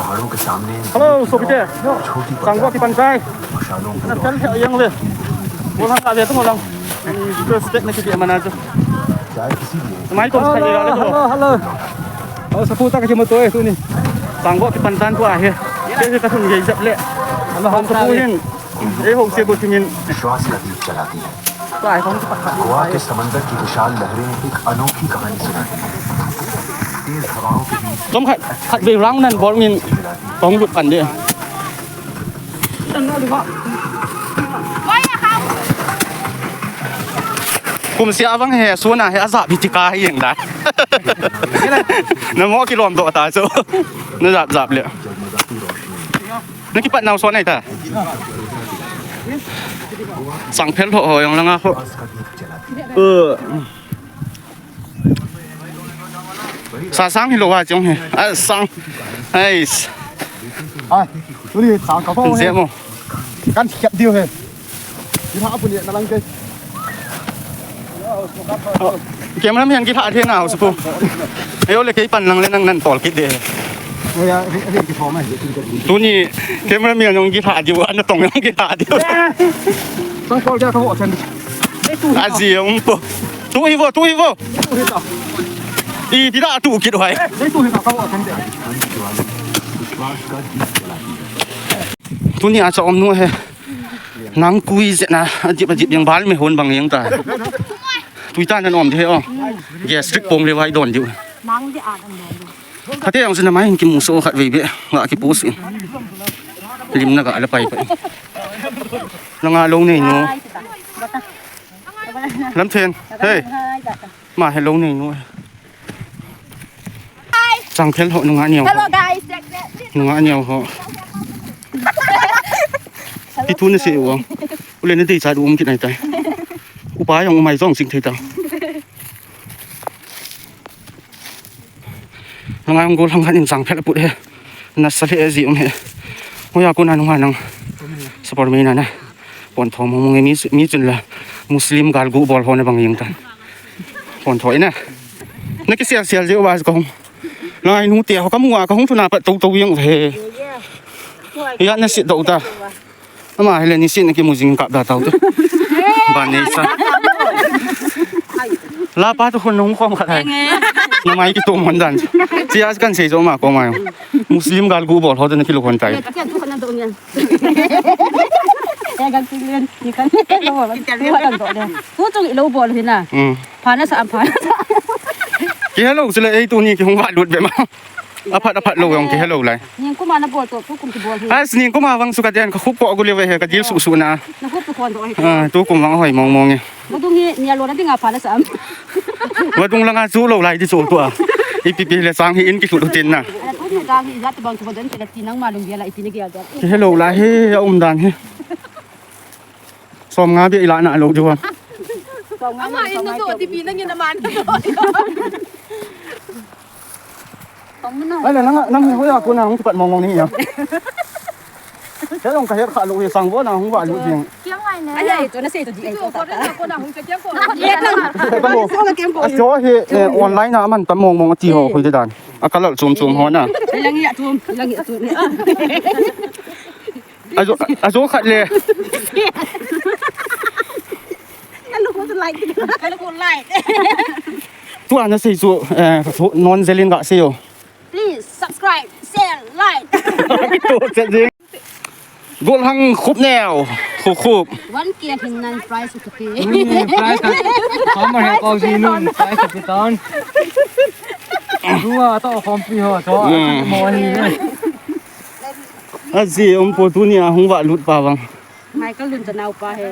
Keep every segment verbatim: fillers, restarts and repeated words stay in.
पहाड़ों के सामने Hello, sopite. Changvoh kipan tai. Mashaloon की Na fel thei jeng ve. Mo lang ka ve tu mo lang. First step na kiti mana chu. चाहे किसी भी Mai to sai ga le. Hello, hello. Hello, sapu ta ka chimo to e tuni. Changvoh kipan tan tua he. Ke ka thun ye jap le. Hello, sapu hin. Ei ho se ko thingin. विश्वास का दीप जलाती है। Goa के समंदर की विशाल लहरें एक अनोखी कहानी सुनाती हैं। तेज हवाओं के बीच Tom khat, khat ve round nan bol min. Kong lut pan de. Kum sia vang he, suna he, aza bitika hi yang da. Na mo kilom do ta so. Na zap zap le. Na kipat nau so nai ta. Sang phel ho ho jong langa ho. Sa sang hi lo wa chong he. A sang. Ais. Ai. Tuni sang ka ho. Je mo. Kan siap diu he. Ni ha pu ni na lang ke. Cameraman kithah thei nau sapu. Ayo le kei pan lang le nang nan tol kit de. Tuni cameraman jong kithah diu, ana tong jong kithah diu. Sang tol dia ka ho chen. Aji um po. Tu hi vo, tu hi vo. Ipi da tu kit ho'i. Tuni a cha um nu he. Nang kui je na, ajip ajip jeng bal me hon bang jeng ta. Tui ta nan um de he o. Gastric pong le vai don diu. Nang di a dan don. Kate ang sina mai kimu so khat vei be. Nga ki post in. Lim na ga la pai pai. Langa lo nei nu. Lam then. Hey. Ma he lo nei nu. Chang phel ho nunga niau. Hello guys. Nunga niau ho. Ki tu na se u. U le na dei cha du um ki nai tai. Upa jong umai jong sing thei ta. Nunga jong gol hang khan in chang phel put he. Na sa le ji um he. Hoya ko na nunga nang. Support me na na. Pon tho mong mong mi mi chun la Muslim gal gu bol ho na bang jeng ta. Pon tho ina. Na ki sial sial je wa ko. Lai nu te ho ka mu a ka hung thuna pat to to jeng he. Ya na sit do ta. Ama hele ni sit na ki mu jing kap da tau tu. Ba nei sa. La pa tu khun nung khom khat hai. Na mai ki tu mon dan. Chia kan sei jo ma ko ma. Muslim gal gu bol ho na ki lu hon tai. Ka tu khana do nyan. Ya gan ti len ni kan lo bol. Tu kan do de. Tu chung i lo bol hi na. Hmm. Pha na sa am pha na sa. Ki hello sila ei tu ni ki hung va lut be ma. Aphat aphat lo jong ki hello lai. Ning kuma na bol to, tu kum ki bol hi. As ning kuma vang su ka den ka khup ko gu le ve he ka dil su su na. Na khup tu kon do hi. Ah, tu kum vang hoi mong mong e. Vadung hi nia lo na dinga pha na sa am. Vadung langa chu lo lai di chu tu a. Ipi pi le sang hi in ki thu tin na. Ala tu ni gang hi jat bang tu vadung ki la ti nang ma lung dia la ipi ni ki a jat. Ki hello lai he, a um dan he. Som nga be ila na lo diu a. Ama in na do ti pi na ngi na man. Ai la nang nang hi hoya ko na hung kipat mong mong ni ya. Ke long ka her kha lo hi sang vo na hung va lu jing. Kiang lai ne. Ai ai to na sei to di ai to ta. Ko na hung ke kiang ko. Ai ko lo. A so hi online a man tam mong mong ti ho khoi de dan. A ka lal chum chum ho na. Lang ya chum, lang ya chum. Ajo, ajo khat le. Kalu ko like. Kalu ko like. Tu ana sei chu, eh, non zelin ga sei yo. Please subscribe, share, like. Tu che jing. Gol hang khup neo, khup khup. One K hin nan prize u kati. Prize ka. Kama he kau ji nun prize ka tan. Dua to khom pi ho to. Mo hi ne. Aji um po tu ni a hung va lut pa vang. Michael Lun cha nau pa he.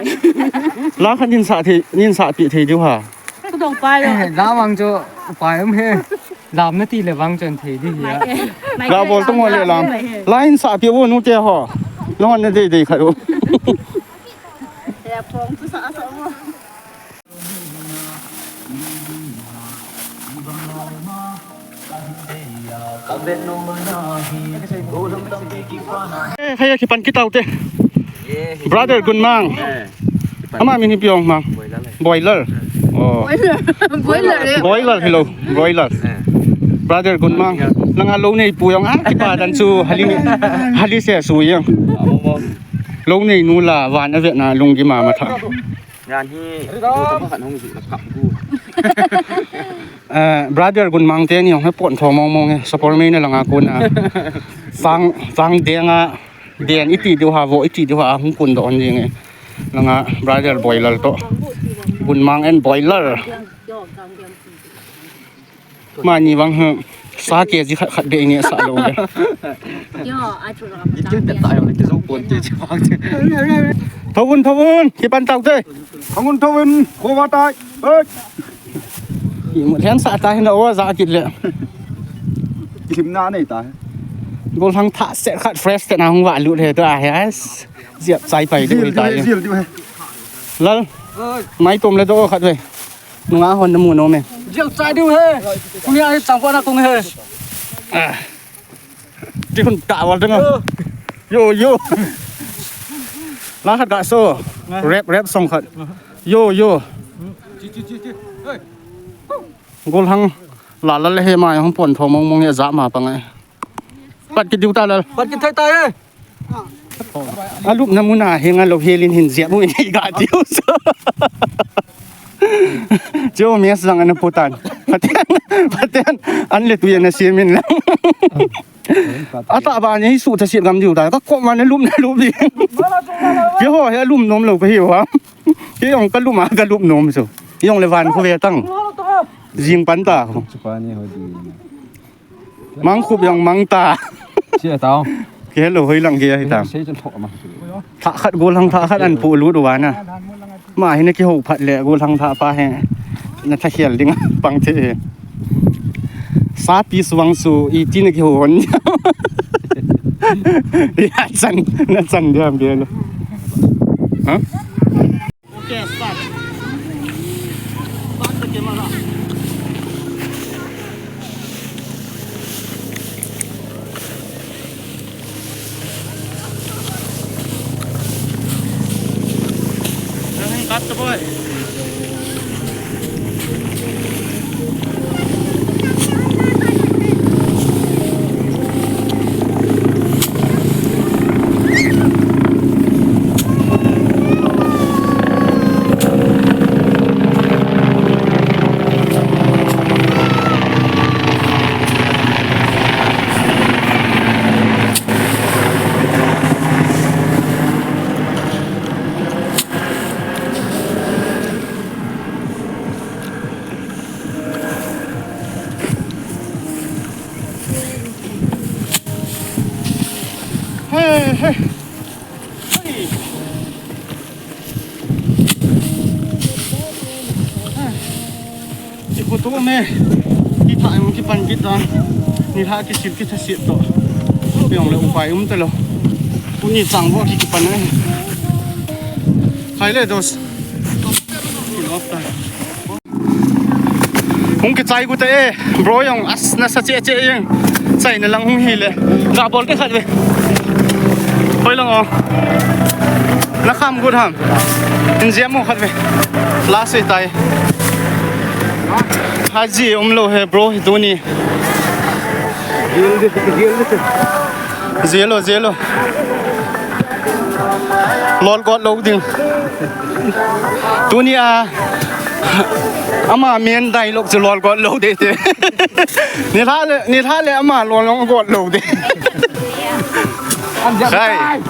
La khan nin sa thei, nin sa pi thei diu ha. Ku dong pa yo. Eh, la vang cho upai um he. Lam na ti le vang chon thei di hi a. Ga bol tu mo le lam. La hin sa pi u nu te ho. Lo na dei dei kha u. Te phong tu sa sa mo. Eh, haya kipan kitau te. Brother Gunmang. Ama min hi piong mang. Boiler. Oh. Boiler. Boiler. Boiler, hello. Boiler. Brother Gunmang, langa lou nei pu jong a, kipa dan chu hali, hali se su jong. Lou nei nu la van a vetna lunggim a matha. Ngan hi, ko to khat hung ji na kap gu. Eh, brother Gunmang te ni hung he pon tho mong mong e, Sapormeina langa kona. Vang, vang denga, den iti diu ha, vo iti diu ha, hung kun doh on jing e. Langa brother Boiler to. Gunmang and Boiler. Mani vang he, sa K G khat khat be nge sa lou le. Yo, I told you. Ikin pet ta yo, ikin zo pon te chi vang che. Thovun, thovun, kipan tau te. Thovun, thovun, ko va tai. Hei. Imu lhen sa ta hin o za kit le. Kisim na nei ta. Golhang tha set khat fresh te na hung va lut he to a he. Ziap chai pai de ta. Zil diu he. Lal. Oi. Mai tom le do khat ve. Nunga hon na mu nom e. Jel chai diu he. Kung ya hi chang ko na kung he. Ah. Ti hun ta wal dang. Yo, yo. La khat ga so. Rap, rap song khat. Yo, yo. Chi, chi, chi, chi. Hey. Golhang. La la le he ma hung pon tho mong mong he ja ma pa ngai. Pat ki diu ta lal. Pat ki thai ta he. A lupna muna henga lou helin hin ziap u in hi ga tiu so. Chu mes jang ana putan. Paten, paten, an le tu ana siamin lang. Ata ba ni su ta siat gam diu ta. Ka ko ma na lupna lup di. Ke ho he lum nom lou ka hiu ha. Ke jong ka lum a ka lup nom so. Jong le van khu ve tang. Jing pan ta. Chupa ni ho di. Mang khup jong mang ta. Chia tao. Ke lo hoi lang ke hi ta. Sei chun thok ma. Tha khat golhang tha khat an pu lut u vana. Ma hi na kihou phat le golhang tha pa he. Na tha hial ding pang the he. Sa pi suang su i ti na kihou hon. Ya chan na chan dia be lo. Ha? Okay, start. Start the camera. Cut the boy. Hey, hey. Hey. Ki photo me. Ki tha em ki pan ki ta. Ni tha ki sil ki tha sil to. Yong le upai um ta lo. Ku ni chang bo ki ki pan ai. Khai le dos. Ki lop ta. Hung kichai gu ta e, bro jong as nasa che che jeng. Chai na lang hung hi le. Ga bol te khat ve. Hoi lang o. Na kham gu ham. In jia mo khat ve. La sei tai. Haji um lo he bro hi tu ni. Zelo, zelo. Lol got lo ding. Tunia ama main dialogue chu lol got lo de te. Ni tha le, ni tha le ama lol long got lo de. Hai.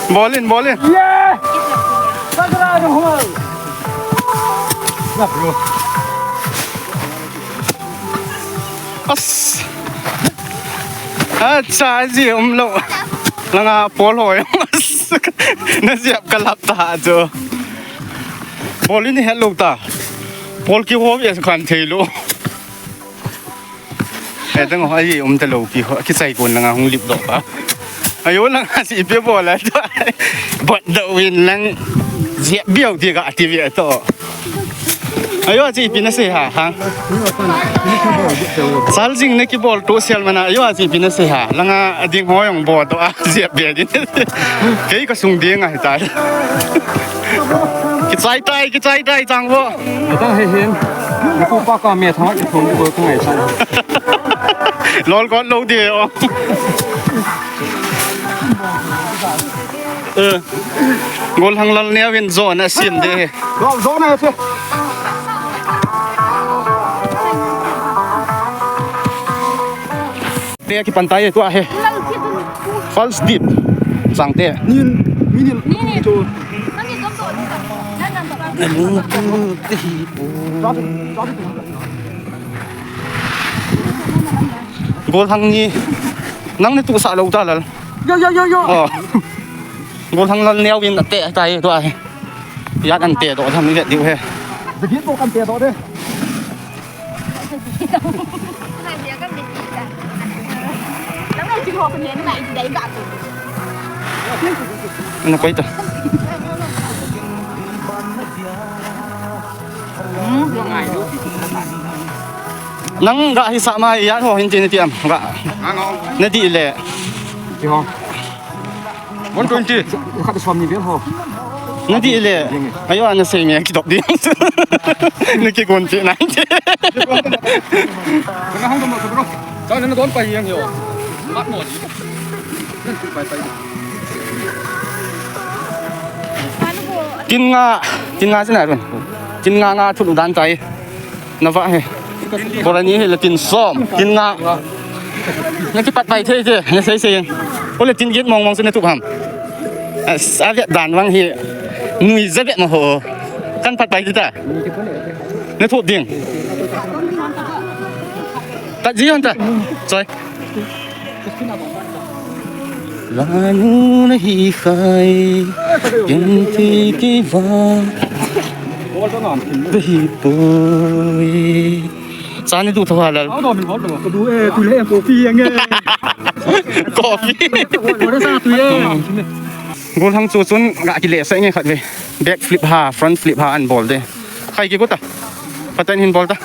Bolin, bolin. Yeah. As. Acha, ji um lo. Langa pol hoi. Na siap ka lap ta chu. Pol in hello ta. Pol ki ho ya kan thei lo. He tang ho ai um ta lo ki ho ki sai kon langa hung lip do pa. Ayo lang si pe bol a to. Bot do win lang. Jep biau ti ka ti ve to. Ayo, achi ipi nasei ham, ha? Saljing nakibol to sial mana, ayo, achi ipi nasei ham? Langa ading ho jong bol to a, jep be din. Kei kasung ding ahitai. Kichai tai, kichai tai, chang vo. Atang he hen. Naku pa ka me thang, ki thong ko thang ai sa. Lol got lo de o. Eh. Golhang Lalneo in zona sim de. Zona sim. Te kipan tai tua he. False dip. Sangte. Nin, minin. Golhang ni. Nang ni tu sa lo ta lal. Yo, yo, yo, yo. Oh. Golhang Lalneo in ate tai tua he. Ijat an te doh tham i vet diu he. Dagin to kan te doh de. Ana koi ta. Nang ga hi sa mai ijat ho hin tin ti am ga. Nadi le. Ti ho. One twenty. Khat som ni bel ho. Nadi le. Ayo, ana sei me kidop di. Nakigon ti nai. Kana hang mo bro. Sa na don pa yang yo. Mat mo di. Nan tu pai pai. Tin nga, tin nga sina ron. Tin nga nga thut u dan tai. Na va he. Bora ni he la tin som, tin nga. Na kipat pai thei thei, na sei sei. O le tin get mong mong se na thup ham. A, a vet dan vang hi. Nui za vet ma ho. Kan pat pai ta. Na thup ding. Tat ji hon ta. Choi. Lanu na hi khai, yen ti ti va, ba hi poi. Sa ni tu tho ha lal. Au do min bol do. Du e, tu le coffee yang e. Coffee. Bol sa tu e. Golhang chu chun ga kile sa nge khat ve. Back flip ha, front flip ha an bol de. Khai ki ko ta. Patan hin bol ta.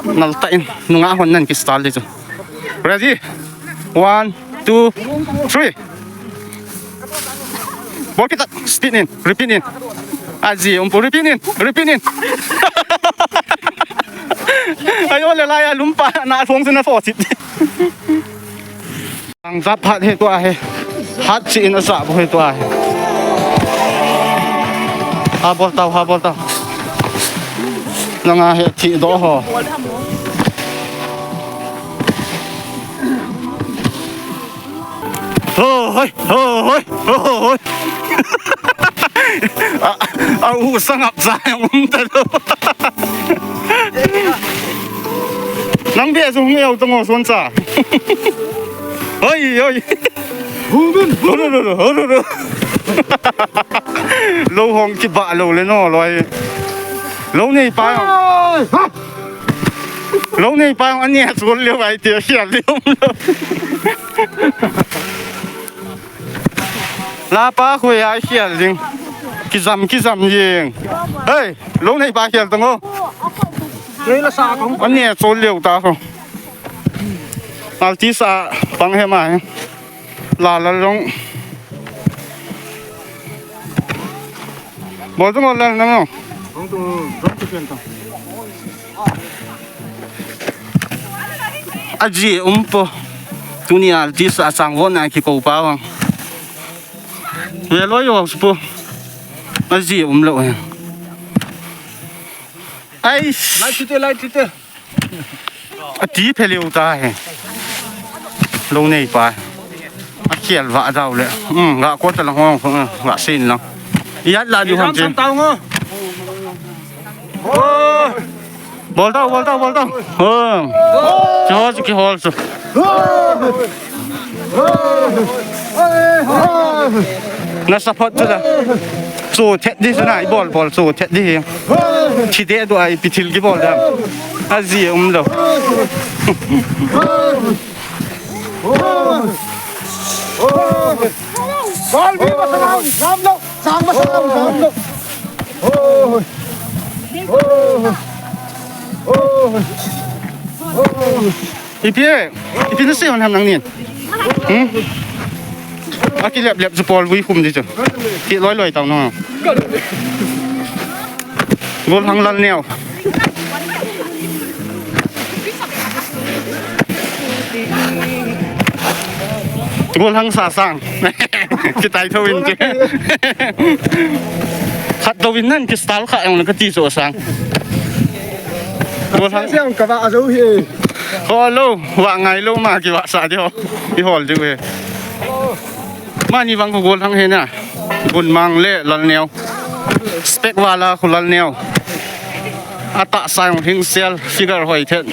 Nal ta in. Nunga hon nan ki style de chu. Ready? One, two, three. Bol kita, spin in, repeat in. Aji, umpu, repeat in, repeat in. Ayo le lai alum pa, na thong sina fo sit. Ang zap hat he tua he. Hat chi in a zap he tua he. Ha bol tau, ha bol tau. Nanga he thi do ho. Ho hoi, ho hoi, ho hoi. A, a u sangap sa yang um ta lo. Nang bia sung eu tong son sa. Hoi, hoi. Hurun, hurun, hurun, hurun. Lo hong ki ba lo le no loi. Lo nei pa. Ai, ha. Lo nei pa ani a chul leo ai ti a khel leo. La pa khu ai khel ding. Kijam kijam jing. Hei, lo nei pa khel tang o. Kei la sa kong. Ani a chul leo ta khu. Alti sa pang he mai. La la long. Bol tu ngol lang nang long. Kong tu, kong tu ken ta. Aji um po. Tuni alti sa sang von a ki ko pa wang. Ye lo yo su po. Aji um lo he. Ai. Lai chite, lai chite. Ati phe leo ta he. Lo nei pa. A khel va dau le. Um, ga ko ta lang hong, ga sin lang. Ijat la di hon che. Tau ngo. Bol tau, bol tau, bol tau. Ho. Ki hol, ki hol su. Na support tu da. Chu thet di su na, i bol, bol, chu thet di hi. Thi de du ai, pi thil ki bol da. Aji um lo. Bol bi ba sa lam lo. Sang ba sa lam lo. Ipi, ipi nasei hon ham nangnin? Hmm? Akilep lep chu pol vui khum di chu. Ti loi loi tau no. Golhang Lalneo. Golhang Sasang. Kitai thou in che. Khat thou in nan ki style kha jong le kati chu sang. Golhang. Siang ka va jou hi. Ho lo, va ngai lo ma ki va sa di ho. I hol di ve. Mani vang khu Golhang hi na. Gunmang le Lalneo. Spec wala khu Lalneo. Atahsa jong hingsel, figure hoi thet.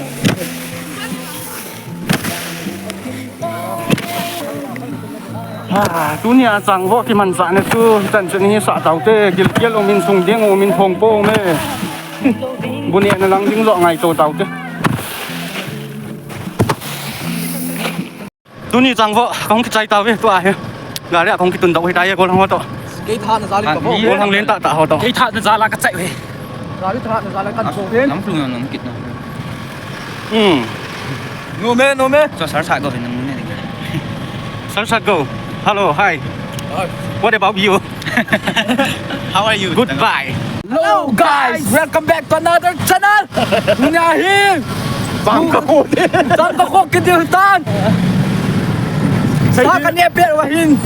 Ah, tunia chang vo kimanchah na chu, chan chu ni sa tau te, gilkel um in sung ding um in phong po um e. Bu nehna lang ding joh ngai to tau te. Tuni chang vo, kahung kichai tau ve, tua hi. Gari a kahung kitun tau hi tai, Golhang ho to. Kei tha na jali ka vo. Golhang len tah tah ho to. Kei tha na jala ka chai ve. Gari tha na jala ka vo ve. Nam flu nam kit na. Hmm. No me, no me. So sar sa go ve nam ne. Sar sa go. Hello, hi. Hi. What about you? How are you? Goodbye. Hello guys, welcome back to another channel. Tunia hi. Bang ka ko. Bang ka ko kidil tan. Sa ka ne pe wa hin.